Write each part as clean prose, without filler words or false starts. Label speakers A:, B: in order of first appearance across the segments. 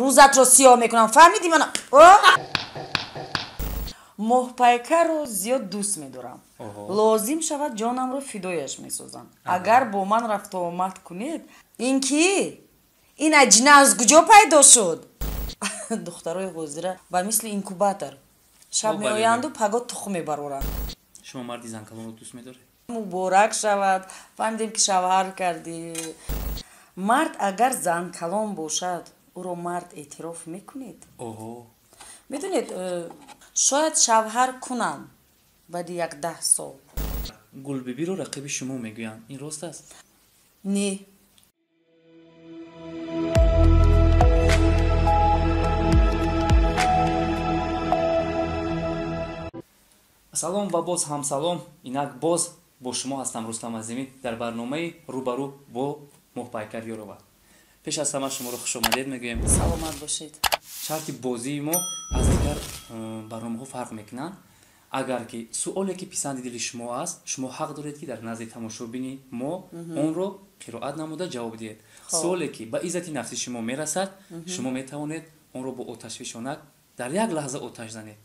A: Рӯзатро сиёҳ мекунам, фаҳмидӣ мана? Моҳпайкарро зиёд дӯст медорам, лозим шавад ҷонамро фидояш месозам. Агар бо ман рафтуомад кунед. Ин кӣ? Ин аҷина аз куҷо пайдо шуд? Духтарои ҳозира ба мисли инкубатор шаб меоянду паго тухм мебароранд.
B: Шумо марди занкалонро дӯст медоред?
A: Муборак шавад, фаҳмидем ки шавҳар кардӣ. Мард агар занкалон бошад, ӯро мард эътироф мекунед? Медонед, шояд шавҳар кунам баъди як 10 сол.
B: Гулбибиро рақиби шумо мегӯянд, ин рост аст?
A: Не.
B: Салом ва боз ҳам салом. Инак боз бо шумо ҳастам, Рустам Азимӣ, дар барномаи рӯбарӯ бо Моҳпайкар Ёрова. Пеш аз ҳама шуморо хушомадед мегӯем.
A: Саломат бошед.
B: Шарти бозии мо аз дигар барномаҳо фарқ мекунанд. Агар ки суоле ки писанди дили шумо аст, шумо ҳақ доред, ки дар назди тамошобини мо онро қироат намуда ҷавоб диҳед. Суоле ки ба иззати нафси шумо мерасад, шумо метавонед онро бо оташфишонак дар як лаҳза оташ занед.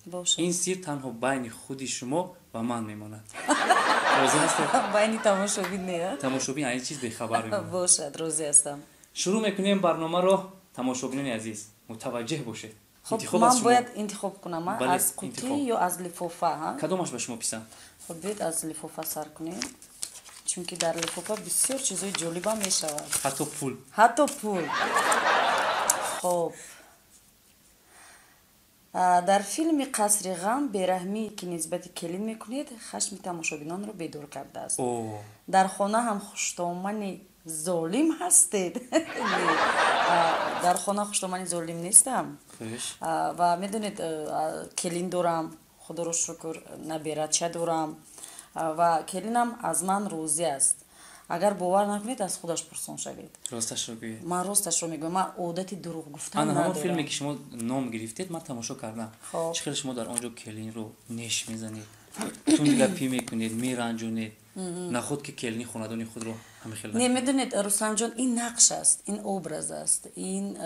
B: Ин сир танҳо байни худи шумо ва ман мемонад. Розӣ ҳастед?
A: Байни тамошобин не?
B: Тамошобин аз ин чиз бехабар мемонад.
A: Бошад, розӣ ҳастам.
B: Шурӯъ мекунем барномаро. Тамошобинони азиз, мутаваҷҷеҳ бошед.
A: Хуб, ман бояд интихоб кунам аз қутӣ ё аз лифофа?
B: Кадомаш ба шумо писанд?
A: Хуб, биёед аз лифофа сар кунем, чунки дар лифофа бисёр чизҳои ҷолибам мешавад.
B: Ҳатто пул.
A: Ҳатто пул. Хуб, дар филми «Қасри ғам» бераҳмие ки нисбати келин мекунед, хашми тамошобинонро бедор кардааст. Дар хона ҳам хуштомани золим ҳастед? Дар хона хуштомани золим нестам. Ва медонед, келин дорам, худоро шукр, наберача дорам ва келинам аз ман розӣ аст. Агар бовар накунед, аз худаш пурсон шавед.
B: Росташро гӯед.
A: Ман росташро мегӯям, ман одати дурӯғ гуфтан
B: Ана ҳамон
A: надорам.
B: филме ки шумо ном гирифтед, ман тамошо кардам. Чӣ хел шумо дар он ҷо келинро неш мезанед, тундгапӣ мекунед, меранҷонед. Наход ки келини хонадони худро ҳамин хел?
A: Не, медонед, Рустамҷон, ин нақш аст, ин образ аст. Ин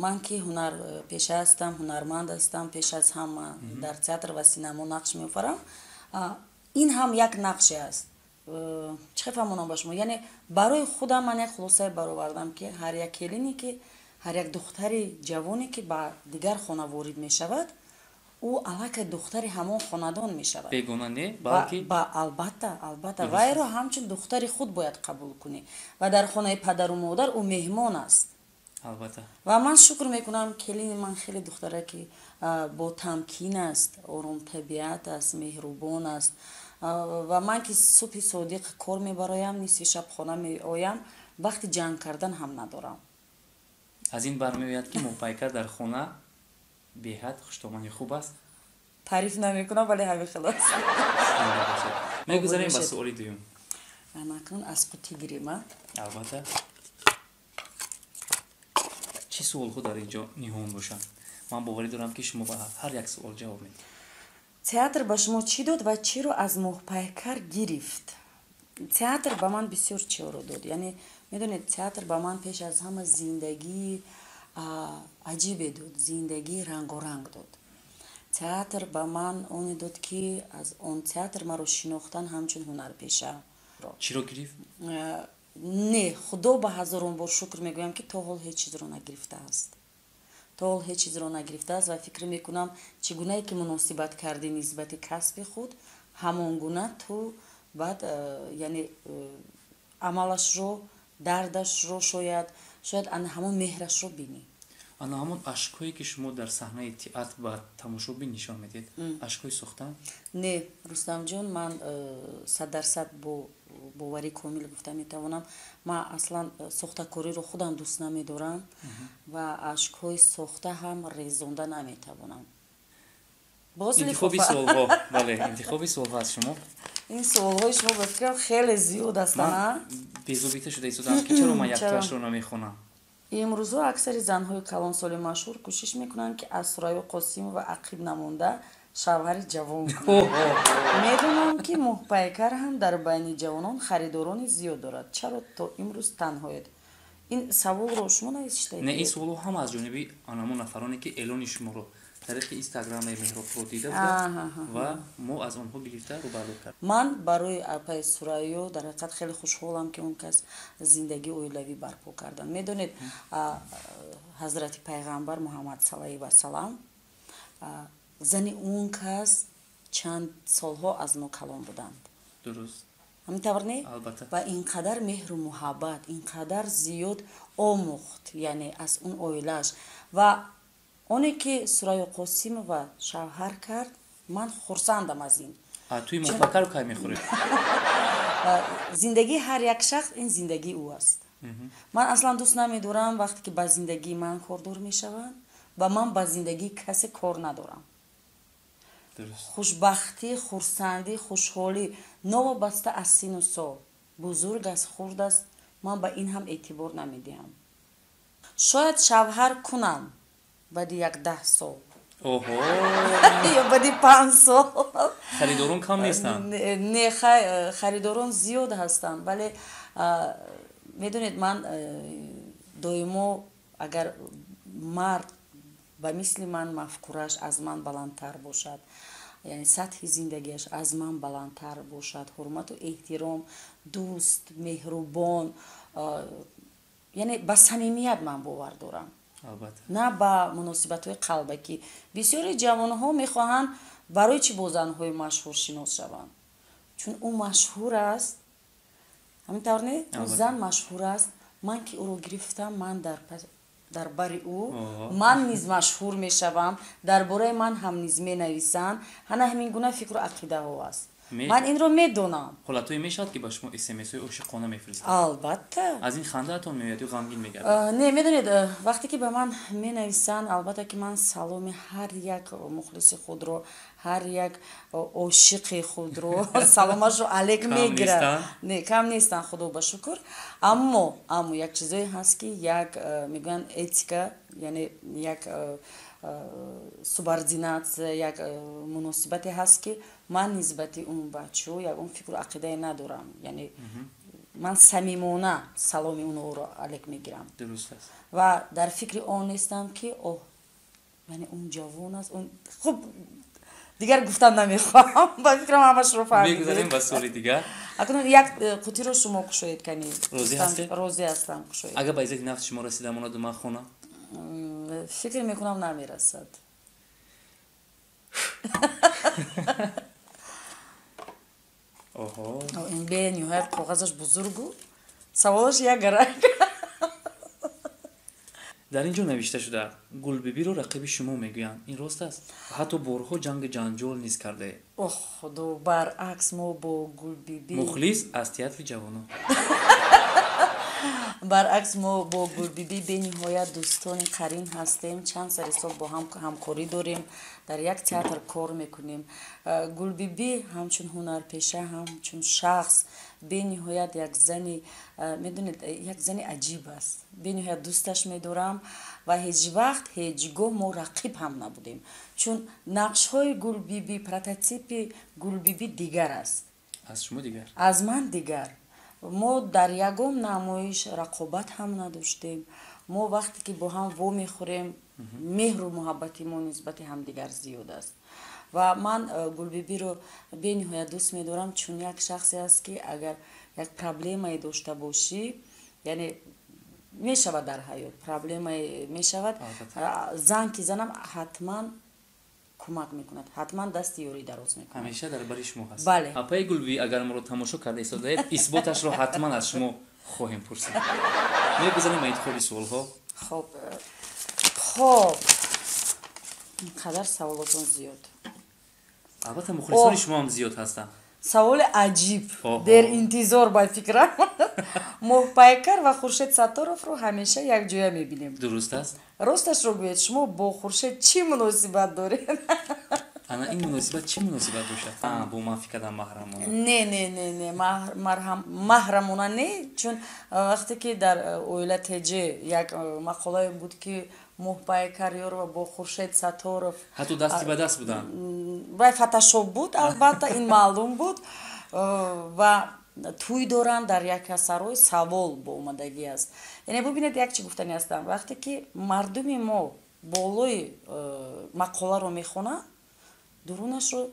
A: ман ки ҳунар пеша ҳастам, ҳунарманд ҳастам, пеш аз ҳама дар театр ва синамо нақш меофарам. Ин ҳам як нақше аст. Чӣ хел фаҳмонам ба шумо? Яъне барои худам ман як хулосае баровардам, ки ҳар як келине ки, ҳар як духтари ҷавоне ки ба дигар хона ворид мешавад, ӯ аллакай духтари ҳамон хонадон мешавад.
B: Бегона не, балки
A: Албатта, албатта, вайро ҳамчун духтари худ бояд қабул кунӣ ва дар хонаи падару модар ӯ меҳмон аст. Ва ман шукр мекунам, келини ман хеле духтараки бо тамкин аст, оромтабиат аст, меҳрубон аст. Ва ман ки субҳи содиқ кор мебароям, нисфи шаб хона меоям, вақти ҷанг кардан ҳам надорам.
B: Аз ин бармеояд, ки Моҳпайкар дар хона беҳад хуштомани хуб аст.
A: Таъриф намекунам, вале ҳамин хел аст.
B: Мегузарем ба суоли дуюм.
A: Акнун аз қутӣ гирем, а?
B: Албатта. Чӣ суолҳо дар ин ҷо ниҳон бошанд? Ман боварӣ дорам, ки шумо ба ҳар як суол ҷавоб медиҳед.
A: Театр ба шумо чӣ дод ва чиро аз Моҳпайкар гирифт? Театр ба ман бисёр чиҳоро дод. Яъне медонед, театр ба ман пеш аз ҳама зиндагии аҷибе дод, зиндагии рангоранг дод. Театр ба ман оне дод, ки аз он театр маро шинохтан ҳамчун ҳунарпеша.
B: Чиро гирифт?
A: Не, худо ба ҳазорон бор шукр мегӯям, ки то ҳол ҳеҷ чизро нагирифтааст, то ҳол ҳеҷ чизро нагирифтааст. Ва фикр мекунам, чӣ гунае ки муносибат кардӣ нисбати касби худ, ҳамон гуна ту баъд, яъне амалашро, дардашро, шояд ана ҳамон меҳрашро бинӣ.
B: Ана ҳамон ашкҳое ки шумо дар саҳнаи театр ба тамошобин нишон медиҳед, ашкҳои сохтаанд?
A: Не, Рустамҷон, ман 100% бо боварии комил гуфта метавонам, ман аслан сохтакориро худам дӯст намедорам ва ашкҳои сохта ҳам резонда наметавонам. Боз
B: Интихоби суолҳо, бале, интихоби суолҳо аз шумо.
A: Ин суолҳои шумо, ба фикрам, хеле зиёд ҳастанд, а?
B: Безобита шуда истодам, ки чаро ман яктоашро намехонам.
A: Имрӯзҳо аксари занҳои калонсоли машҳур кӯшиш мекунанд, ки аз Сурайё Қосимова ақиб намонда, шавҳари ҷавон кунанд. Медонам, ки Моҳпайкар ҳам дар байни ҷавонон харидорони зиёд дорад. Чаро то имрӯз танҳоед? Ин саволро шумо навиштаед?
B: Не, ин саволҳо ҳама аз ҷониби анамон нафароне, ки эълони шуморо тариқи инстаграми Меҳробро дида буданд ва мо аз онҳо гирифта рӯбардор кардем.
A: Ман барои апаи Сурайё дар ҳақиқат хеле хушҳолам, ки он кас зиндагии оилавӣ барпо карданд. Медонед, ҳазрати пайғамбар Муҳаммад саллаллоҳу алайҳи васалам, зани он кас чанд солҳо аз мо калон буданд.
B: Дуруст.
A: Ҳамин тавр не?
B: Албатта.
A: Ва ин қадар меҳру муҳаббат, ин қадар зиёд омӯхт, яъне аз он оилааш. Ва оне ки Сурайё Қосимова шавҳар кард, ман хурсандам аз ин.
B: Туи муфаккарро кай мехӯред?
A: Зиндагии ҳар як шахс ин зиндагии ӯ аст. Ман аслан дӯст намедорам вақте ки ба зиндагии ман кордор мешаванд ва ман ба зиндагии касе кор надорам. Хушбахтӣ, хурсандӣ, хушҳолӣ новобаста аз сину сол, бузург аст, хурд аст, ман ба ин ҳам эътибор намедиҳам. Шояд шавҳар кунам баъди як 10 сол. Ё баъди 5 сол.
B: Харидорон кам нестанд?
A: Не, харидорон зиёд ҳастанд, вале медонед, ман доимо агар мард ба мисли ман мафкураш аз ман баландтар бошад, яъне сатҳи зиндагиаш аз ман баландтар бошад, ҳурмату эҳтиром, дӯст, меҳрубон, яъне ба самимият ман бовар дорам. На ба муносибатҳои қалбакӣ. Бисёри ҷавонҳо мехоҳанд барои чӣ бо занҳои машҳур шинос шаванд? Чун ӯ машҳур аст. Ҳамин тавр не? Ӯ зан машҳур аст. Ман ки ӯро гирифтам, ман дар бари ӯ ман низ машҳур мешавам, дар бораи ман ҳам низ менависанд. Ҳана ҳамин гуна фикру ақидаҳо аст. Ман инро медонам.
B: Ҳолатҳое мешавад, ки ба шумо смсҳои ошиқона мефиристанд?
A: Албатта.
B: Аз ин хандаатон меояд ё ғамгин мегардад?
A: Не, медонед, вақте ки ба ман менависанд, албатта ки ман саломи ҳар як мухлиси худро, ҳар як ошиқи худро саломашро алек мегирам. Не, кам нестанд, худо ба шукр. Аммо як чизое ҳаст, ки як мегӯянд этика, яъне як субординатсия, як муносибате ҳаст, ки ман нисбати он бачаҳо ягон фикру ақидае надорам. Яъне ман самимона саломи онҳоро алек мегирам.
B: Дуруст аст.
A: Ва дар фикри он нестам, ки оҳ, яъне он ҷавон аст, он хуб дигар гуфтан намехоҳам, ба фикрам ҳамашро фаҳмидед.
B: Мегузарем ба суоли дигар.
A: Акнун як қутиро шумо кушоед, кани.
B: Розӣ ҳастед?
A: Розӣ ҳастам, кушоед.
B: Агар ба иззати нафси шумо расида монаду ман хонам?
A: Фикр мекунам намерасад.
B: Оҳо.
A: Ин бениҳоят коғазаш бузургу саволаш як гарак.
B: Дар ин ҷо навишта шуда, Гулбибиро рақиби шумо мегӯянд. Ин рост аст? Ҳатто борҳо ҷанги ҷанҷол низ кардаед.
A: Оҳ, худо, баръакс мо бо Гулбиби
B: мухлис аз театри ҷавонон.
A: Баръакс мо бо Гулбиби бениҳоят дӯстони қарин ҳастем. Чанд сари сол бо ҳам ҳамкорӣ дорем, дар як театр кор мекунем. Гулбиби ҳамчун ҳунарпеша, ҳамчун шахс бениҳоят як зани, медонед, як зани аҷиб аст. Бениҳоят дӯсташ медорам ва ҳеҷ вақт ҳеҷ гоҳ мо рақиб ҳам набудем, чун нақшҳои Гулбиби, прототипи Гулбиби дигар аст.
B: Аз шумо дигар?
A: Аз ман дигар. Мо дар ягон намоиш рақобат ҳам надоштем. Мо вақте ки бо ҳам вомехӯрем, меҳру муҳаббати мо нисбати ҳамдигар зиёд аст. Ва ман Гулбибиро бениҳоят дӯст медорам, чун як шахсе аст, ки агар як проблемае дошта бошӣ, яъне мешавад дар ҳаёт проблемае мешавад, зан ки занам ҳатман кӯмак мекунад, ҳатман дасти ёрӣ дароз мекунад.
B: Ҳамеша дар бари шумо ҳаст.
A: Бале.
B: Апаи Гулбибӣ, агар моро тамошо карда истодаед, исботашро ҳатман аз шумо хоҳем пурсид. Мегузарем ба интихоби суолҳо.
A: Хоб, хоб, ин қадар саволотон зиёд.
B: Албатта мухлисони шумо ҳам зиёд ҳастанд.
A: Саволи аҷиб, дер интизор ба фикрам. Моҳпайкар ва Хуршед Сатторовро ҳамеша якҷоя мебинем.
B: Дуруст аст.
A: Росташро гӯед, шумо бо Хуршед чӣ муносибат доред?
B: Ана ин муносибат чӣ муносибат бошад? Бо ман фикр кардам маҳрамона.
A: Не, не, не, не, маҳрамона не, чун вақте ки дар оила ТЖ як мақолае буд, ки Моҳпайкар Ёрова бо Хуршед Сатторов
B: ҳатто дасти ба даст буданд.
A: Вай фотошоп буд, албатта, ин маълум буд. Ва тӯй доранд дар як сарой, савол бо омадагӣ аст. Яъне бубинед, як чӣ гуфтани ҳастам: вақте ки мардуми мо болои мақоларо мехонанд, дурунашро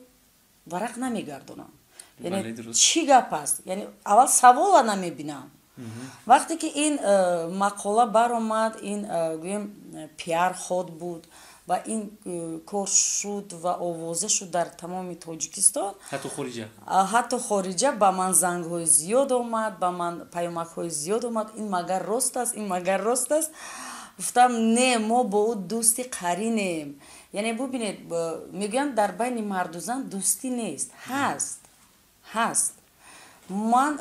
A: варақ намегардонанд. Яъне чӣ гап аст, яъне аввал савола намебинам. Вақте ки ин мақола баромад, ин гӯем пиар ход буд ва ин кор шуд ва овоза шуд дар тамоми Тоҷикистон, ҳатто хориҷа ба ман зангҳои зиёд омад, ба ман паёмакҳои зиёд омад: «Ин магар рост аст? Ин магар рост аст?» Гуфтам: «Не, мо бо ӯ дӯсти қаринем». Яъне бубинед, мегӯянд, дар байни марду зан дӯстӣ нест. Ҳаст, ҳаст. Ман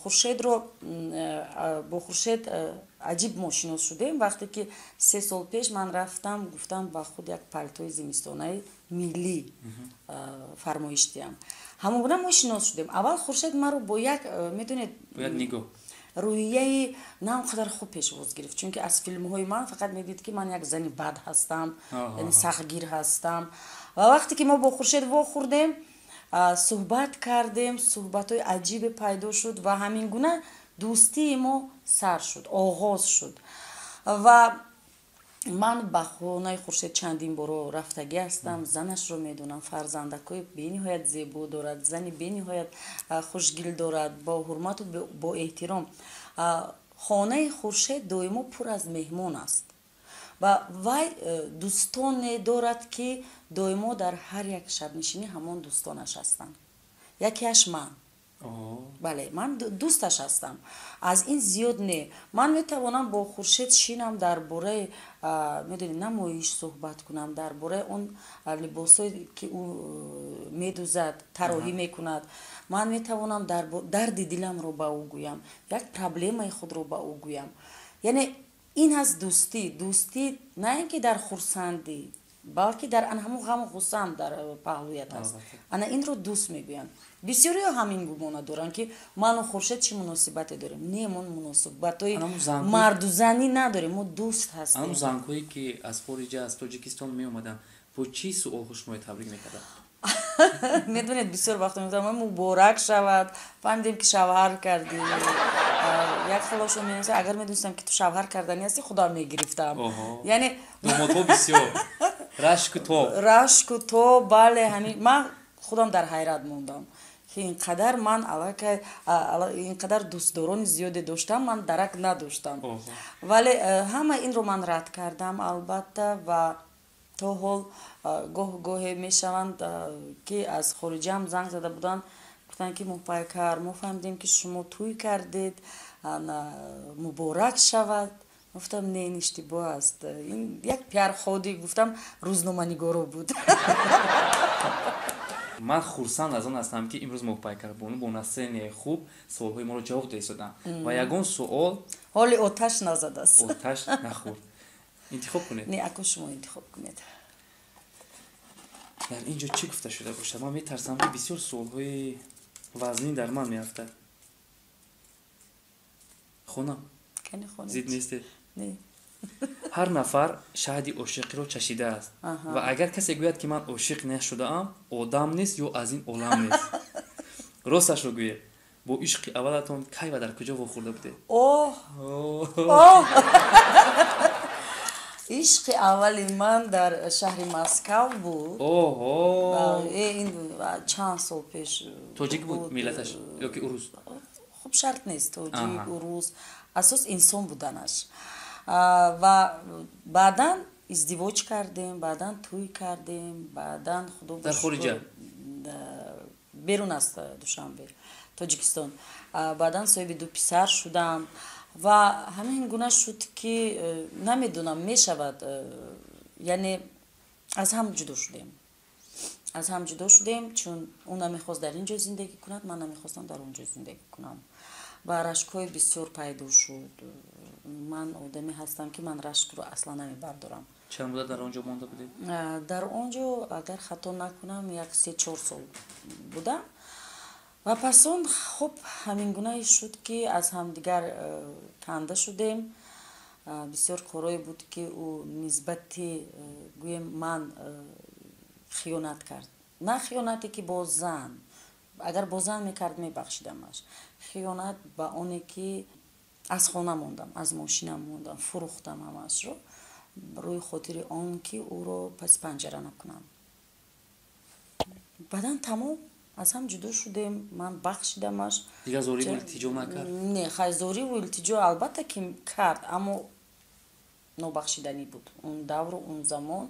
A: Хуршедро, бо Хуршед аҷиб мо шинос шудем. Вақте ки 3 сол пеш ман рафтам, гуфтам ба худ як палтои зимистонаи миллӣ фармоиш диҳам. Ҳамон гуна мо шинос шудем. Аввал Хуршед маро бо як, медонед,
B: нигоҳ,
A: рӯҳияи на он қадар хуб пешвоз гирифт, чунки аз филмҳои ман фақат медид, ки ман як зани бад ҳастам, яъне сахтгир ҳастам. Ва вақте ки мо бо Хуршед вохӯрдем, суҳбат кардем, суҳбатҳои аҷибе пайдо шуд ва ҳамин гуна дӯстии мо сар шуд, оғоз шуд. Ва ман ба хонаи Хуршед чандин боро рафтагӣ ҳастам, занашро медонам, фарзандакҳои бениҳоят зебо дорад, зани бениҳоят хушгил дорад, бо ҳурмату бо эҳтиром. Хонаи Хуршед доимо пур аз меҳмон аст ва вай дӯстоне дорад, ки доимо дар ҳар як шабнишинӣ ҳамон дӯстонаш ҳастанд. Якеаш ман. Бале, ман дӯсташ ҳастам, аз ин зиёд не. Ман метавонам бо Хуршед шинам, дар бораи, медонед, намоиш суҳбат кунам, дар бораи он либосое ки ӯ медузад, тарроҳӣ мекунад. Ман метавонам дарди диламро ба ӯ гӯям, як проблемаи худро ба ӯ гӯям. Яъне ин аст дӯстӣ. Дӯстӣ на ин ки дар хурсандӣ, балки дар ана ҳамон ғаму ғуссаам дар паҳлӯят аст. Ана инро дӯст мегӯянд. Бисёриҳо ҳамин гумона доранд, ки ману Хуршед чӣ муносибате дорем. Не, мо муносибатҳои мардузанӣ надорем, мо дӯст ҳастем.
B: Ҳамун зангҳое ки аз хориҷа, аз Тоҷикистон меомаданд, бо чӣ суолҳо шуморо табрик мекарданд?
A: Медонед, бисёр вақт мегуфтам: «Муборак шавад, фаҳмидем, ки шавҳар кардӣ». Як хелошон менависад: «Агар медонистам, ки ту шавҳар карданӣ ҳастӣ, худам мегирифтам». Яъне
B: домодҳо бисёр рашку тоб.
A: Рашку тоб, бале. Ҳамин ман худам дар ҳайрат мондам, ки ин қадар ман аллакай ин қадар дӯстдорони зиёде доштам, ман дарак надоштам. Вале ҳама инро ман рад кардам, албатта. Ва то ҳол гоҳ гоҳе мешаванд, ки аз хориҷаам занг зада буданд, гуфтанд, ки: «Моҳпайкар, мо фаҳмидем, ки шумо тӯй кардед, муборак шавад». Гуфтам: «Не, ин иштибоҳ аст, ин як пиарходи, гуфтам, рӯзноманигоро буд».
B: Ман хурсанд аз он ҳастам, ки имрӯз Моҳпайкарбону бо настроение хуб суолҳои моро ҷавоб доистоданд ва ягон суол
A: ҳоли оташ назадааст.
B: Оташ нахӯрд. Интихоб кунед.
A: Не, ако шумо интихоб кунед.
B: Дар ин ҷо чӣ гуфта шуда бошад? Ман метарсам, ки бисёр суолҳои вазнин дар ман меафтад. Хонам, зид нестед? Ҳар нафар шаҳди ошиқиро чашидааст ва агар касе гӯяд, ки ман ошиқ нашудаам, одам нест ё аз ин олам нест. Росташро гӯед, бо ишқи аввалатон кай ва дар куҷо вохӯрда будед?
A: Оҳ, ишқи аввали ман дар шаҳри Москав буд. Ин чанд сол пеш.
B: Тоҷик буд миллаташ ёки урус?
A: Хуб, шарт нест тоҷик, урус, асос инсон буданаш. Ва баъдан издивоҷ кардем, баъдан тӯй кардем, баъдан, худо
B: Дар хориҷа?
A: Берун аз Душанбе, Тоҷикистон. Баъдан соҳиби ду писар шудам ва ҳамин гуна шуд, ки намедонам, мешавад, яъне аз ҳам ҷудо шудем. Аз ҳам ҷудо шудем, чун ӯ намехост дар ин ҷо зиндагӣ кунад, ман намехостам дар он ҷо зиндагӣ кунам ва рашкҳои бисёр пайдо шуд. Ман одаме ҳастам, ки ман рашкро аслан намебардорам.
B: Чанд муддат дар он ҷо монда будед?
A: Дар он ҷо, агар хато накунам, як 3-4 сол будам ва пас он, хуб, ҳамин гунае шуд, ки аз ҳамдигар канда шудем. Бисёр корое буд, ки ӯ нисбати, гӯем, ман хиёнат кард. На хиёнате, ки бо зан. Агар бо зан мекард, мебахшидамаш. Хиёнат ба оне ки аз хона мондам, аз мошинам мондам, фурӯхтам ҳамаашро рӯи хотири он ки ӯро паси панҷара накунам. Баъдан тамом, аз ҳам ҷудо шудем, ман бахшидамаш.
B: Дигар зориву илтиҷо накард?
A: Не, хай, зориву илтиҷо албатта ки кард, аммо нобахшиданӣ буд. Он давру он замон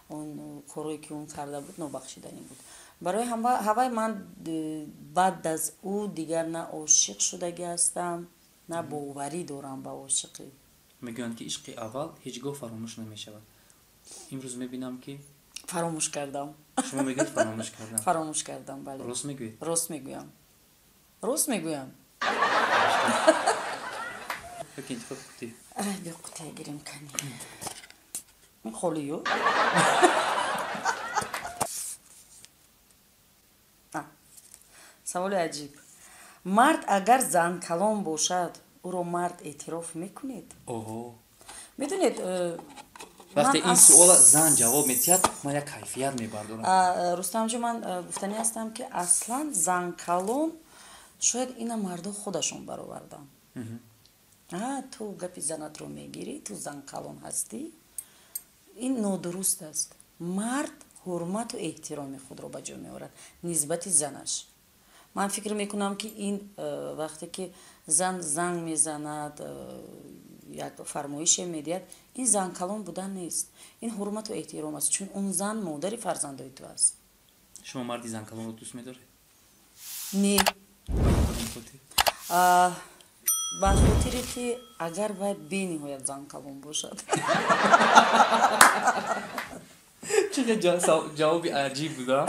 A: он корое ки он карда буд, нобахшиданӣ буд. Барои ҳавай ман баъд аз ӯ дигар на ошиқ шудагӣ ҳастам, на боварӣ дорам ба ошиқӣ.
B: Мегӯянд, ки ишқи аввал ҳеҷ гоҳ фаромӯш намешавад. Имрӯз мебинам, ки
A: Фаромӯш кардам.
B: Шумо мегӯед, фаромӯш кардам.
A: Фаромӯш кардам, бале.
B: Рост мегӯед?
A: Рост мегӯям, рост мегӯям.
B: Ёки интихоб қутӣ?
A: Биё, қутия гирем, кани. Ин холию. Саволи аҷиб: мард агар занкалон бошад, ӯро мард эътироф мекунед?
B: Оҳо.
A: Медонед,
B: вақте ин суола зан ҷавоб медиҳад, ман як кайфият мебардорам.
A: Рустамҷон, ман гуфтанӣ ҳастам, ки аслан занкалон шояд ина мардо худашон бароварданд. Ту гапи занатро мегирӣ, ту занкалон ҳастӣ. Ин нодуруст аст. Мард ҳурмату эҳтироми худро ба ҷо меорад нисбати занаш. Ман фикр мекунам, ки ин вақте ки зан занг мезанад, як фармоише медиҳад, ин занкалон будан нест, ин ҳурмату эҳтиром аст, чун он зан модари фарзандои ту аст.
B: Шумо марди занкалонро дӯст медоред?
A: Не, ба хотире ки агар вай бениҳоят занкалон бошад.
B: Чӣ ҷавоби аҷиб буда!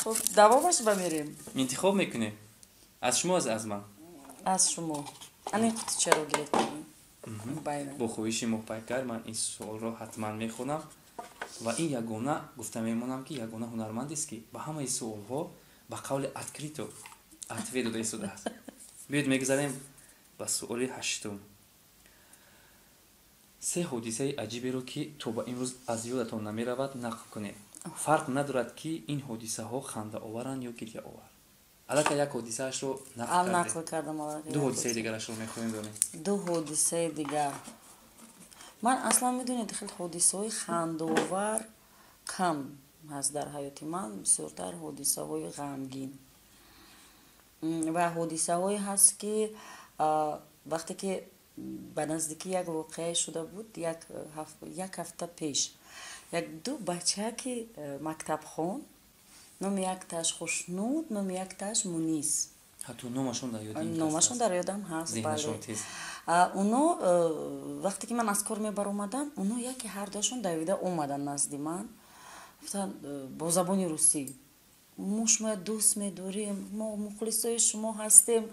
A: Хуб, давомаш ба мерем.
B: Интихоб мекунем: аз шумо, аз ман?
A: Аз шумо. Ани қутичаро гиред.
B: Бо хоҳиши Моҳпайкар ман ин суолро ҳатман мехонам ва ин ягона, гуфта мемонам, ки ягона ҳунармандест, ки ба ҳамаи суолҳо ба қавли открыто ответ дода истодааст. Биёед, мегузарем ба суоли ҳаштум. Се ҳодисаи аҷиберо, ки то ба имрӯз аз ёдатон намеравад, нақл кунед. Фарқ надорад, ки ин ҳодисаҳо хандаоваранд ё гирьяовар. Аллакай як ҳодисаашро
A: нақл кардам.
B: Ду ҳодисаи дигарашро мехоҳем донем.
A: Ду ҳодисаи дигар. Ман аслан, медонед, хел ҳодисаҳои хандаовар кам ҳаст дар ҳаёти ман, бисёртар ҳодисаҳои ғамгин ва ҳодисаҳое ҳаст, ки вақте ки ба наздикӣ як воқеае шуда буд, як ҳафта пеш, як ду бачаки мактабхон, номи якташ Хушнуд, номи якташ Мунис.
B: Ҳатто номашон дар ёди
A: Номашон дар ёдам ҳаст, бале. Оно вақте ки ман аз кор мебаромадам, оно яке ҳардуашон давида омаданд назди ман, гуфтанд бо забони русӣ: «Мо шумоя дӯст медорем, мо мухлисои шумо ҳастем»,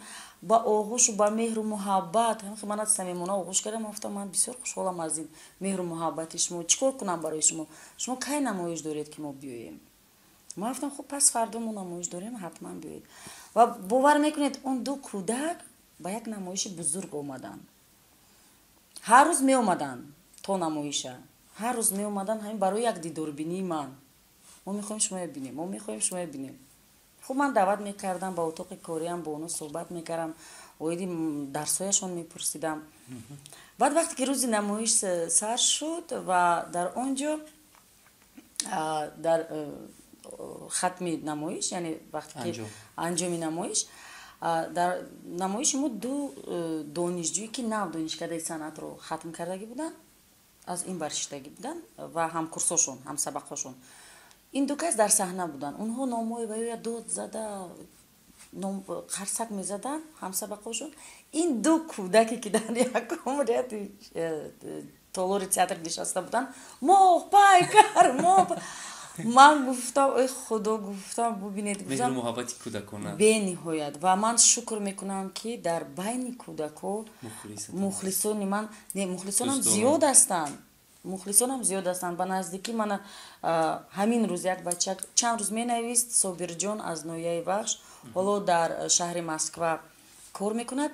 A: ба оғӯшу ба меҳру муҳаббат мана самимона оғӯш кардам. Гуфтам: «Ман бисёр хушҳолам аз ин меҳру муҳаббати шумо. Чӣ кор кунам барои шумо? Шумо кай намоиш доред, ки мо биёем?» Ман гуфтам: «Хуб, пас фардо мо намоиш дорем, ҳатман биёед». Ва бовар мекунед, он ду кӯдак ба як намоиши бузург омаданд. Ҳар рӯз меомаданд то намоиша, ҳар рӯз меомаданд ҳамин барои як дидорбинии ман: «Мо мехоҳем шумоя бинем, мо мехоҳем шумоя бинем». Хуб, ман даъват мекардам ба утоқи кориам, бо онҳо суҳбат мекардам, оиди дарсҳояшон мепурсидам. Баъд вақте ки рӯзи намоиш сар шуд ва дар он ҷо дар хатми намоиш, яъне вақте ки анҷоми намоиш, дар намоиши мо ду донишҷӯе, ки нав донишкадаи санъатро хатм кардагӣ буданд, аз ин баршиштагӣ буданд ва ҳамкурсошон, ҳамсабақҳошон, ин ду кас дар саҳна буданд. Онҳо номҳои ваёя дод зада, қарсак мезаданд, ҳамсабақҳошон. Ин ду кӯдаке, ки дар якум ряди толори театр нишаста буданд: «Моҳпайкар, моҳ!» Ман гуфтам: «Ой худо», гуфтам, «бубинед».
B: Меҳру муҳаббати кӯдакона.
A: Бениҳоят. Ва ман шукр мекунам, ки дар байни кӯдакҳо мухлисони ман, не, мухлисонам зиёд ҳастанд, мухлисонам зиёд ҳастанд. Ба наздикӣ мана ҳамин рӯз як бача чанд рӯз менавист, Собирҷон аз ноҳияи Вахш, ҳоло дар шаҳри Москва кор мекунад.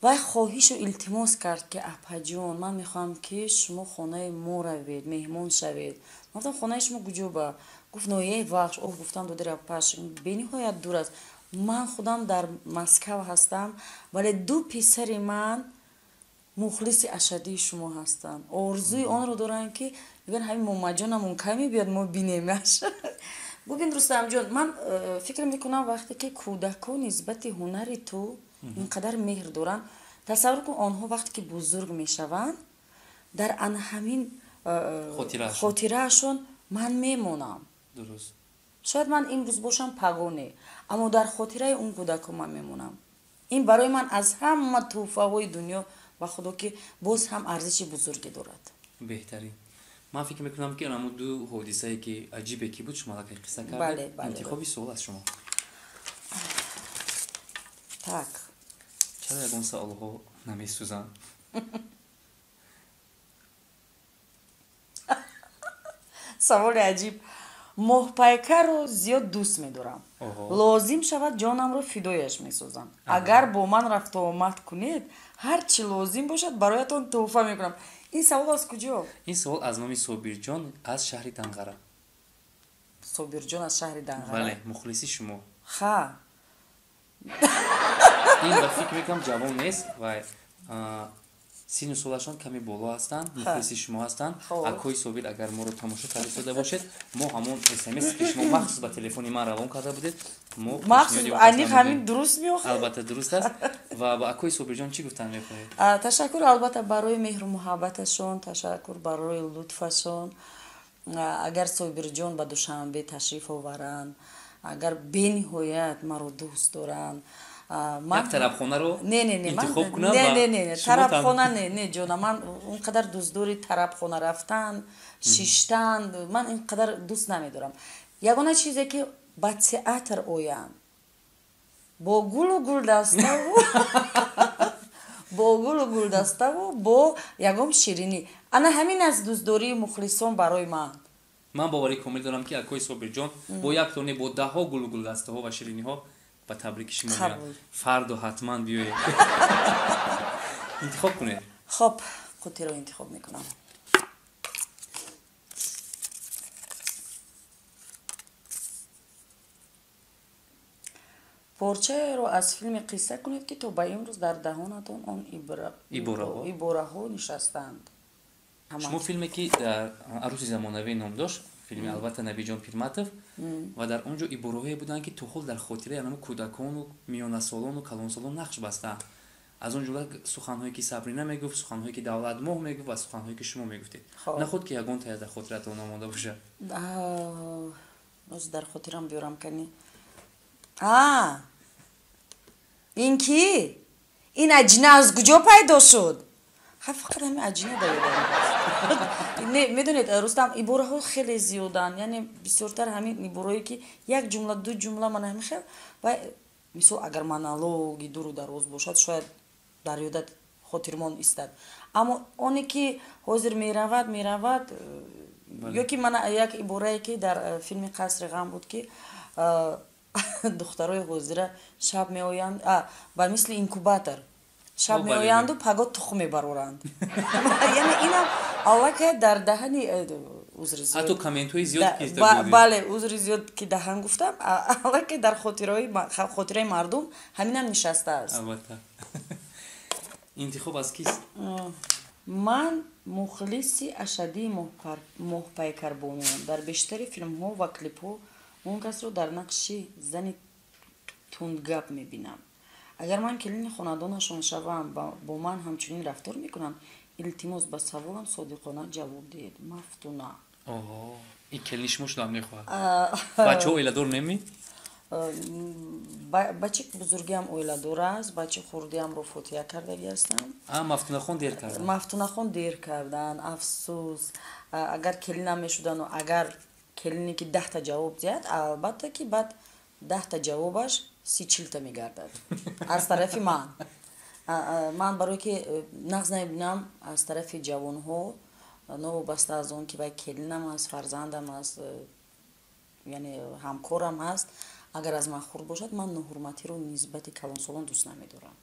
A: Вай хоҳишу илтимос кард, ки апаҷон, ман мехоҳам, ки шумо хонаи мо равед, меҳмон шавед. Ман гуфтам, хонаи шумо куҷо ба? Гуфт, ноҳияи Вахш. Оҳ, гуфтам, додари апаш, бениҳоят дур аст. Ман худам дар Москав ҳастам, вале ду писари ман мухлиси ашаддии шумо ҳастанд, орзуи онро доранд, ки мегӯянд, ҳамин момаҷонамон кай мебиёд, мо бинемаш. Бубин, Рустамҷон, ман фикр мекунам, вақте ки кӯдакон нисбати ҳунари ту ин қадар меҳр доранд, тасаввур кун, онҳо вақте ки бузург мешаванд, дар ана ҳамин хотираашон ман мемонам. Шояд ман имрӯз бошам, пагоне, аммо дар хотираи он кӯдакон ман мемонам. Ин барои ман аз ҳама тӯҳфаҳои дунё, ба худо, ки боз ҳам арзиши бузурге дорад.
B: Беҳтарин. Ман фикр мекунам, ки анамо ду ҳодисае, ки аҷибе ки буд, шумо аллакай қисса кардед. Интихоби суол аз шумо.
A: Так.
B: Чаро ягон саволҳо намесӯзанд?
A: Саволи аҷиб. Моҳпайкарро зиёд дӯст медорам, лозим шавад, ҷонамро фидояш месозам. Агар бо ман рафтуомад кунед, ҳар чӣ лозим бошад, бароятон тӯҳфа мекунам. Ин савол аз куҷо?
B: Ин савол аз номи Собирҷон аз шаҳри Данғара.
A: Собирҷон аз шаҳри Данғара.
B: Бале, мухлиси шумо.
A: Ха.
B: Ин, ба фикр мекунам, ҷавон нест ва сину солашон каме боло ҳастанд, мухлиси шумо ҳастанд. Акои Собир, агар моро тамошо карда истода бошед, мо ҳамон смс, ки шумо махсус ба телефони ман равон карда будед, мо
A: махсус аниқ ҳамин дуруст меохӯрд.
B: Албатта, дуруст аст. Ва ба акои Собирҷон чӣ гуфтан мехоҳед?
A: Ташаккур, албатта, барои меҳру муҳаббаташон, ташаккур барои лутфашон. Агар Собирҷон ба Душанбе ташриф оваранд, агар бениҳоят маро дӯст доранд,
B: як тарабхонаро
A: не, не, не,
B: интихоб кунам.
A: Не, не, не, тарабхона не, не, ҷона, ман он қадар дӯстдори тарабхона рафтан, шиштан, ман ин қадар дӯст намедорам. Ягона чизе, ки ба театр оянд бо гулу гулдаставу, бо гулу гулдаставу, бо ягон ширинӣ, ана ҳамин аст дӯстдории мухлисон барои ман.
B: Ман боварӣ комил дорам, ки акои Собирҷон бо як тоне, бо даҳҳо гулу гулдастаҳо ва шириниҳо ба табрики шумо меоянд. Фардо ҳатман биёед. Интихоб кунед.
A: Хоб, қутиро интихоб мекунам. Порчаеро аз филме қисса кунед, ки то ба имрӯз дар даҳонатон он ибораҳо нишастаанд.
B: Шумо филме, ки дар Арӯси замонавӣ ном дошт, филми, албатта, Набиҷон Пирматов, ва дар он ҷо ибораҳое буданд, ки то ҳол дар хотираи анамо кӯдакону миёнасолону калонсолон нақш бастаанд. Аз он ҷумла суханҳое, ки Сабрина мегуфт, суханҳое, ки Давлатмоҳ мегуфт, ва суханҳое, ки шумо мегуфтед. Нахуд ки ягон тая дар хотиратон намонда бошад?
A: Оз дар хотирам биёрам, кани. А, ин ки, ин аҷина аз куҷо пайдо шуд? Ха, фақат ҳамин аҷина дар ёдам. Не, медонед, Рустам, ибораҳо хеле зиёданд, яъне бисёртар ҳамин ибораҳое, ки як ҷумла, ду ҷумла, мана ҳамин хел. Ва мисол, агар монологи дуру дароз бошад, шояд дар ёдат хотирмон истад, аммо оне ки ҳозир меравад, меравад. Ё ки мана як иборае, ки дар филми Қасри ғам буд, ки духтарои ҳозира шаб меоянд, ба мисли инкубатор шаб меоянду паго тухм мебароранд. Яъне инам аллакай дар даҳани, узри зиёд,
B: ҳатто комментҳои зиёд.
A: Бале, узри зиёд, ки даҳан гуфтам, аллакай дар хотираи мардум ҳаминам нишастааст.
B: Албатта. Интихоб аз кист?
A: Ман мухлиси ашаддии Моҳпайкарбонуам. Дар бештари филмҳо ва клипҳо он касро дар нақши зани тундгап мебинам. Агар ман келини хонадонашон шавам, бо ман ҳамчунин рафтор мекунанд? Илтимос, ба саволам содиқона ҷавоб диҳед. Мафтуна.
B: Ин келини шумо шудам мехоҳад. Бачаҳо оиладор неми?
A: Бачаи бузургиам оиладор аст, бачаи хурдиамро фотиҳа кардагӣ ҳастам.
B: Мафтунахон дер карданд.
A: Мафтунахон дер карданд, афсӯс. Агар келинам мешудану, агар келине ки 10-та ҷавоб диҳад, албатта ки баъд 10-та ҷавобаш 30-40-та мегардад аз тарафи ман. Ман барое ки нағз намебинам аз тарафи ҷавонҳо, новобаста аз он ки вай келинам аст, фарзандам аст, яъне ҳамкорам ҳаст, агар аз ман хурд бошад, ман ноҳурматиро нисбати калонсолон дӯст намедорам.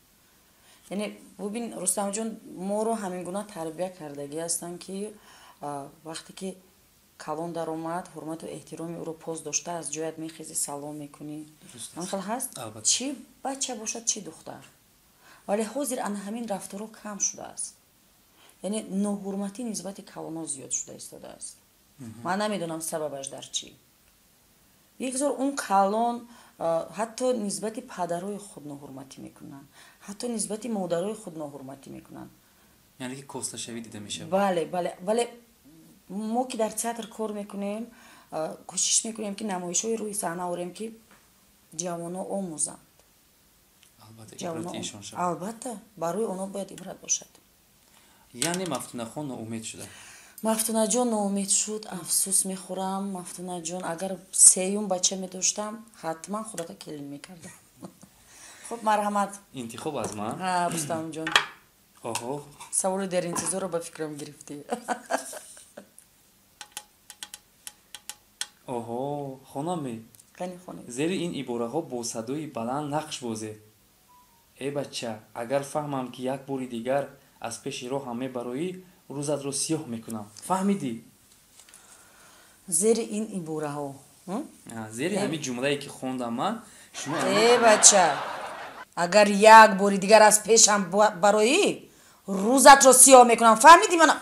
A: Яъне бубин, Рустамҷон, моро ҳамин гуна тарбия кардагӣ ҳастанд, ки вақте ки калон даромад, ҳурмату эҳтироми ӯро поз дошта, аз ҷоят мехезӣ, салом мекунӣ. Ҳамин хел ҳаст, чӣ бача бошад, чӣ духтар. Вале ҳозир ана ҳамин рафторҳо кам шудааст, яъне ноҳурматӣ нисбати калонҳо зиёд шуда истодааст. Ман намедонам, сабабаш дар чӣ. Бигзор он калон ҳатто нисбати падарои худ ноҳурматӣ мекунанд, ҳатто нисбати модарои худ ноҳурматӣ мекунанд.
B: Яъне ки косташавӣ дида мешавад.
A: Бале, бале, вале мо ки дар театр кор мекунем, кӯшиш мекунем, ки намоишҳои рӯи саҳна орем, ки ҷавонҳо омӯзанд. Албатта, барои онҳо бояд ибрат бошад.
B: Яъне Мафтунахон ноумед шуда?
A: Мафтунаҷон ноумед шуд, афсӯс мехӯрам. Мафтунаҷон, агар сеюм бача медоштам, ҳатман худата келин мекардам. Хуб, марҳамат.
B: Интихоб аз ман.
A: Рустамҷон.
B: Оҳо.
A: Саволи деринтизорро ба фикрам гирифтӣ.
B: Оҳо, хонаме.
A: Қани, хонед.
B: Зери ин ибораҳо бо садои баланд нақш бозед. Э бача, агар фаҳмам, ки як бори дигар аз пеши роҳам мебароӣ, рӯзатро сиёҳ мекунам, фаҳмидӣ?
A: Зери ин ибораҳо?
B: Зери ҳамин ҷумлае, ки хондам ман, шумо.
A: Э бача, агар як бори дигар аз пешам бароӣ, рӯзатро сиёҳ мекунам, фаҳмидӣ? Мана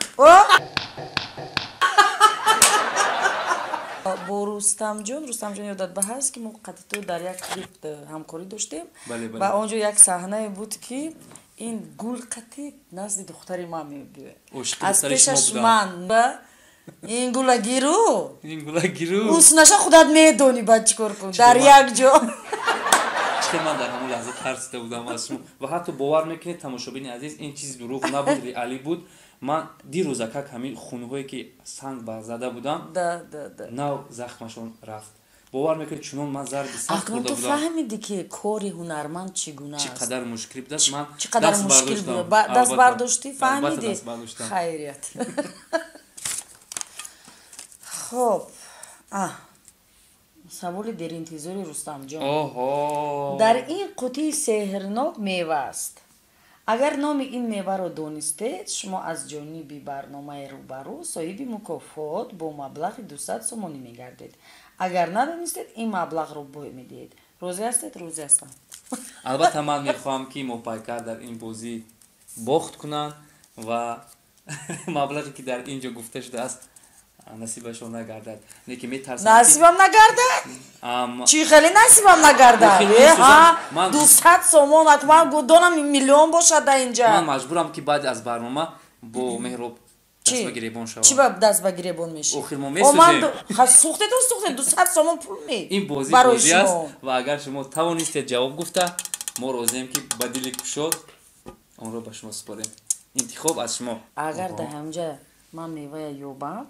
A: бо Рустамҷон. Рустамҷон, ёдат ба ҳаст, ки мо қати дар як клип ҳамкорӣ доштем ва он ҷо як саҳнае буд, ки ин гул қати назди духтари ман мебиёяд. Аз пешаш ман ин гула гиру,
B: ин гула гиру,
A: уснаша худат медонӣ, баъд чӣ кор кун дар як ҷо.
B: Чӣ ман дар ҳамон лаҳза тарсида будам аз шумо ва ҳатто бовар мекунед, тамошобини азиз, ин чиз дурӯғ набуд, реалӣ буд. Ман дирӯзакак ҳамин хунҳое, ки санг зада будам, нав захмашон рафт. Бовар мекунед, чунон ман зарби сахт
A: Акнун
B: хӯрда
A: ту
B: будам.
A: фаҳмидӣ, ки кори ҳунарманд чӣ гуна
B: Чӣ
A: аст.
B: қадар мушкил будааст, ман
A: Чӣ қадар
B: даст
A: мушкил
B: бардоштам.
A: буда. Даст
B: Албатта.
A: бардоштӣ,
B: Албатта,
A: фаҳмидӣ.
B: даст бардоштам.
A: Хайрият. Хуб, саволи деринтизори Рустамҷон.
B: Оҳо.
A: Дар ин қутии сеҳрнок мева аст. Агар номи ин меваро донистед, шумо аз ҷониби барномаи «Рӯбарӯ» соҳиби мукофот бо маблағи 200 сомонӣ мегардед. Агар надонистед, ин маблағро бой медиҳед. Розӣ ҳастед? Розӣ ҳастам.
B: Албатта, ман мехоҳам, ки Моҳпайкар дар ин бозӣ бохт кунанд ва маблағе, ки дар ин ҷо гуфта шудааст, насибашон нагардад. Лекин метарсам.
A: Насибам нагардад? Чӣ хеле насибам нагардад?
B: Охир месӯзам.
A: 200 сомон, ман донам, миллион бошад дар инҷа.
B: Ман маҷбурам, ки баъд аз барнома бо Меҳроб
A: Чӣ?
B: даст ба гиребон шавам.
A: Чӣ ба даст ба гиребон мешӣ?
B: Охир мо
A: О, ман
B: месӯзем.
A: Сӯхтетон, сӯхтед, 200 сомон пул ме
B: Ин бозӣ
A: барои
B: бозӣ аст
A: шумо.
B: ва агар шумо тавонистед ҷавоб гуфта, мо розием, ки ба дили кушод онро ба шумо супорем. Интихоб аз шумо.
A: Агар дар ҳамҷа ман мевая ёбам,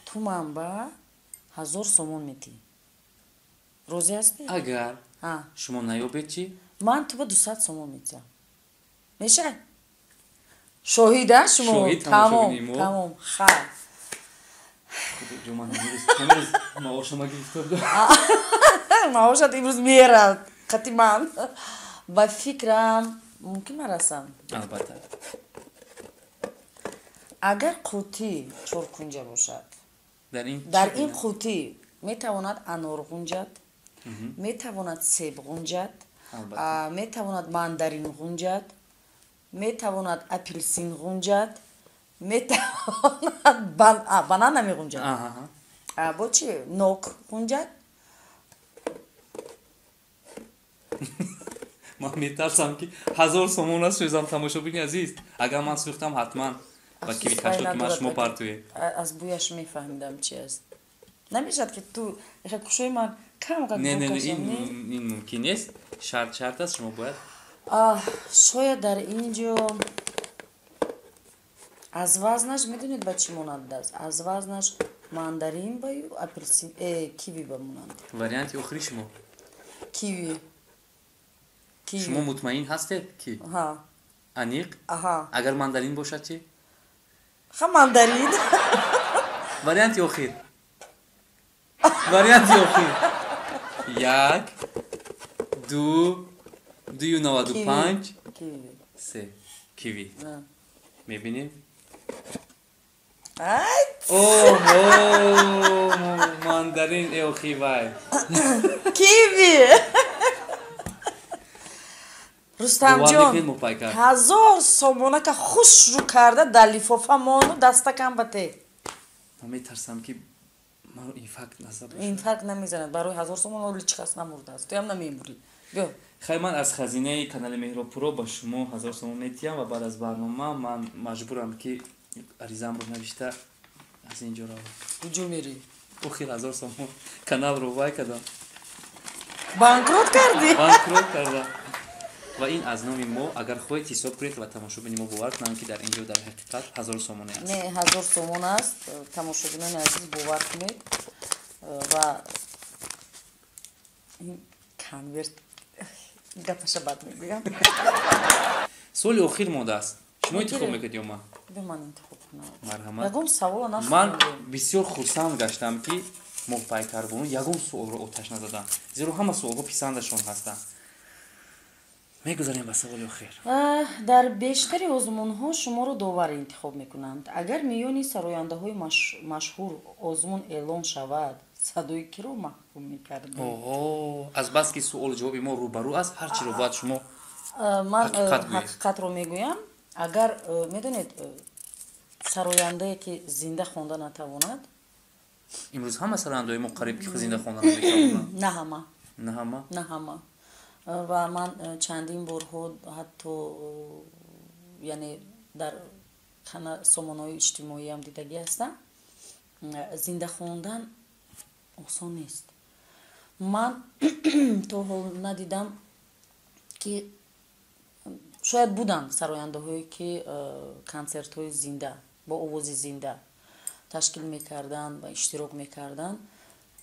A: ту ман ба 1000 сомон метиҳӣ. Розӣ ҳастӣ?
B: Агар шумо наёбед, чӣ?
A: Ман ту ба 200 сомон метиҳам. Мешавад? Шоҳида шумо.
B: Шоҳид
A: Тамом.
B: тамошобини мо.
A: Тамом, хайр.
B: Худоҷон, ман ҳамирӯз маошама гирифта будам.
A: Маошат имрӯз мерад қати ман. Ба фикрам, мумкин нарасам.
B: Албатта.
A: Агар қутӣ чоркунҷа бошад,
B: Дар ин
A: дар
B: чӣ
A: ин
B: гуна?
A: қутӣ метавонад анор ғунҷад, метавонад себ ғунҷад, метавонад мандарин ғунҷад, метавонад апелсин ғунҷад, метавонад банан намеғунҷад. Бо чи, нок ғунҷад.
B: Ман метарсам, ки 1000 сомон насӯзам, тамошобини азиз. Агар ман сӯхтам, ҳатман ба киви каштоки ман шумо партоед.
A: Аз бӯяш мефаҳмидам, чи аст. Намешавад, ки ту кушои, ман кам?
B: Не, не, ин мумкин нест. Шарт шарт аст, шумо бояд.
A: Шояд дар ин ҷо аз вазнаш, медонед, ба чӣ монанд аст? Аз вазнаш мандарин баю апелсин, киви ба монанд.
B: Варианти охири шумо?
A: Киви.
B: Шумо мутмаин ҳастед, ки аниқ? Агар мандарин бошад, чӣ?
A: Ха, мандарин.
B: Варианти охир, варианти охир. Як, ду, дую 95. Се. Киви. Мебинем. Оҳо, мандарин, эохи вай.
A: Киви. Рустамҷон, 1000 сомонака хушрӯ карда дар лифофа мону дастакам ба те.
B: Ман метарсам, ки маро инфаркт назад.
A: Инфаркт намезанад. Барои 1000 сомон оли чӣ кас намурдааст, туям намемурӣ. Биё.
B: Хай, ман аз хазинаи канали Меҳробпуро ба шумо 1000 сомон метиҳам ва баъд аз барнома ман маҷбурам, ки аризамро навишта аз ин ҷо равам.
A: Куҷо мерӣ?
B: Охир 1000 сомон каналро вай кардам.
A: Банкрот кардӣ?
B: Банкрот кардам. Ва ин аз номи мо, агар хоҳед, ҳисоб кунед ва тамошобини мо бовар кунанд, ки дар ин ҷо дар ҳақиқат 1000 сомоне аст.
A: Не, 1000 сомон аст, тамошобинони азиз, бовар кунед. Ва ин конверт гапаша бад мегӯям.
B: Суоли охир мондааст. Шумо интихоб мекунед ё ман?
A: Бе, ман интихоб кунам.
B: Марҳамат.
A: Ягон савола
B: ман
A: нахондем.
B: Бисёр хурсанд гаштам, ки Моҳпайкарбону ягон суолро оташ назадам, зеро ҳама суолҳо писандашон ҳастанд. Мегузарем ба саволи охир.
A: Дар бештари озмунҳо шуморо довар интихоб мекунанд. Агар миёни сарояндаҳои машҳур озмун эълон шавад, садои киро маҳкум мекардед?
B: Оҳо, азбаски суолу ҷавоби мо рӯбарӯ аст, ҳар чиро бояд шумо
A: Ман
B: ҳақиқат гӯед.
A: Ҳақиқатро мегӯям. Агар медонед, сарояндае ки зинда хонда натавонад.
B: Имрӯз ҳама сарояндаҳои мо қариб ки зинда хонда наметавонанд.
A: На ҳама.
B: На ҳама.
A: На ҳама. Ва ман чандин борҳо ҳатто, яъне дар сомонаҳои иҷтимоиам дидагӣ ҳастам. Зинда хондан осон нест. Ман то ҳол надидам, ки шояд буданд сарояндаҳое, ки консертҳои зинда бо овози зинда ташкил мекарданд ва иштирок мекарданд.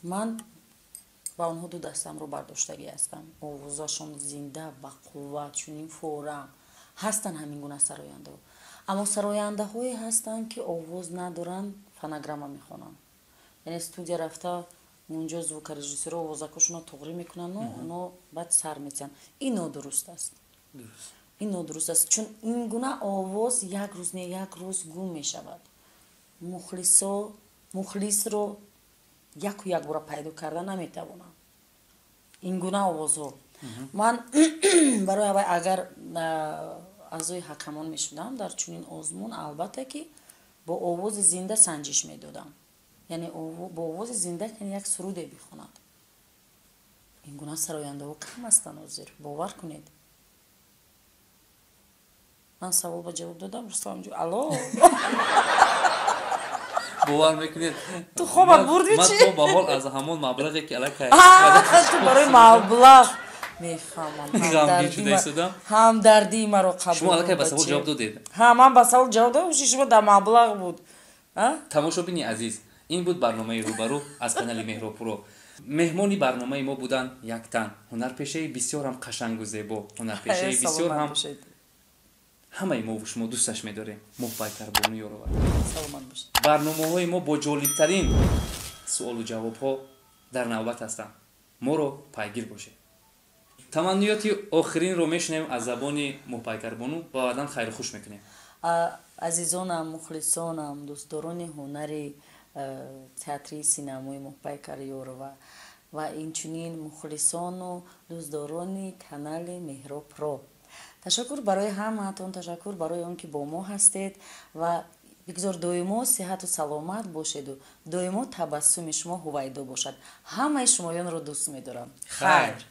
A: Ман ба онҳо ду дастамро бардоштагӣ ҳастам. Овозашон зинда, ба қувват, чунин форам ҳастанд ҳамин гуна сарояндаҳо. Аммо сарояндаҳое ҳастанд, ки овоз надоранд, фонограмма мехонанд, яъне студия рафта, унҷо звукорежиссёро овозакошонро туғрӣ мекунанду оно баъд сар метиҳанд. Ин нодуруст аст. Ин нодуруст аст, чун ин гуна овоз як рӯз не, як рӯз гум мешавад. Мухлисо мухлисро яку якбора пайдо карда наметавонам ин гуна овозҳо. Ман барои аввал, агар аъзои ҳакамон мешудам дар чунин озмун, албатта ки бо овози зинда санҷиш медодам, яъне бо овози зинда як суруде бихонад. Ин гуна сарояндаҳо кам ҳастанд ҳозир, бовар кунед. Ман савол ба ҷавоб додам, Рустамҷон? Алло?
B: Бовар мекунед?
A: Ту хобат бурди?
B: Ман
A: чӣ?
B: То ба ҳол аз ҳамон маблағе ки аллакай
A: Ту барои маблағ мефаҳмам.
B: Ғамгин шуда истодам.
A: Ҳамдардии маро қабул
B: Шумо аллакай ба
A: кун,
B: савол
A: бача.
B: ҷавоб додед.
A: Ҳа, ман ба савол ҷавоб додам, шумо дар маблағ буд.
B: Тамошобини азиз, ин буд барномаи «Рӯбарӯ» аз канали Меҳробпуро. Меҳмони барномаи мо буданд як тан ҳунарпешаи бисёр ҳам қашангу зебо, ҳунарпешаи бисёр
A: Саломат
B: ҳам
A: бошед.
B: ҳамаи мову шумо дӯсташ медорем, Моҳпайкарбону Ёрова.
A: Саломат бошед.
B: Барномаҳои мо бо ҷолибтарин суолу ҷавобҳо дар навбат ҳастанд. Моро пайгир бошед. Таманниёти охиринро мешунавем аз забони Моҳпайкарбону ва баъдан хайру хуш мекунем.
A: Азизонам, мухлисонам, дӯстдорони ҳунари театри синамои Моҳпайкар Ёрова ва инчунин мухлисону дӯстдорони канали Меҳробпро, ташаккур барои ҳамаатон, ташаккур барои он ки бо мо ҳастед ва бигзор доимо сиҳату саломат бошеду доимо табассуми шумо ҳувайдо бошад. Ҳамаи шумоёнро дӯст медорам.
B: Хайр.